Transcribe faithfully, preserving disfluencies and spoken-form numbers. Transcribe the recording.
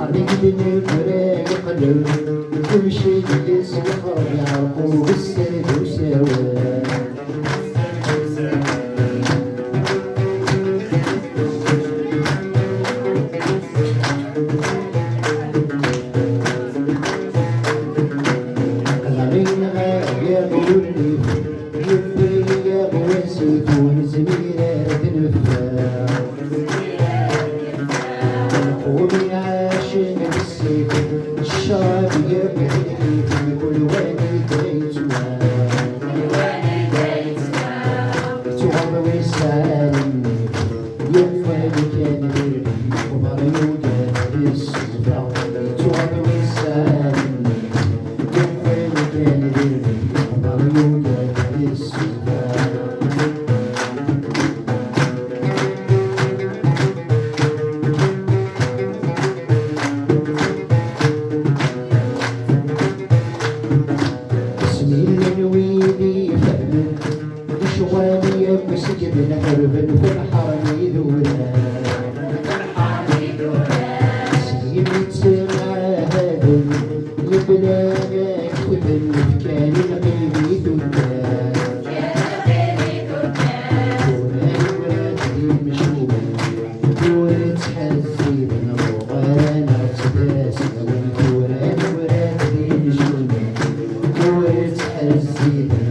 Lqerniy-nni tura yeqleb, kulci deg-s yeqreb yeɛreq ugesser d usawen. Aql-aɣ-in ɣer yiɣ n wurrif, yewwi-yaɣ wasif ur nezmir ara ad neffeɣ. Lqum iɛacen d ssif, ccrab yakk d lḥif, mkul wanida yettwaɣ. Yettwaɣ wis ɛalem. Yufa lukan d irbi, uḍar yugar di ṣṣeḍfa, yettuɣaḍ wis ɛalem. Yufa lukan d irbi, uḍar yugar di ṣṣeḍfa. Isem yellan wid ifehmen, lecɣal yakk segden ḥerben, ferḥen idurar. S yimi ttemɛahaden, lebla ma keften, fkan lqim i tuddar. Tura tura d imcumen, tura ttḥezziben, ɣur-aneɣ ttbasawen, tura tura d imcumen, tura ttḥezziben.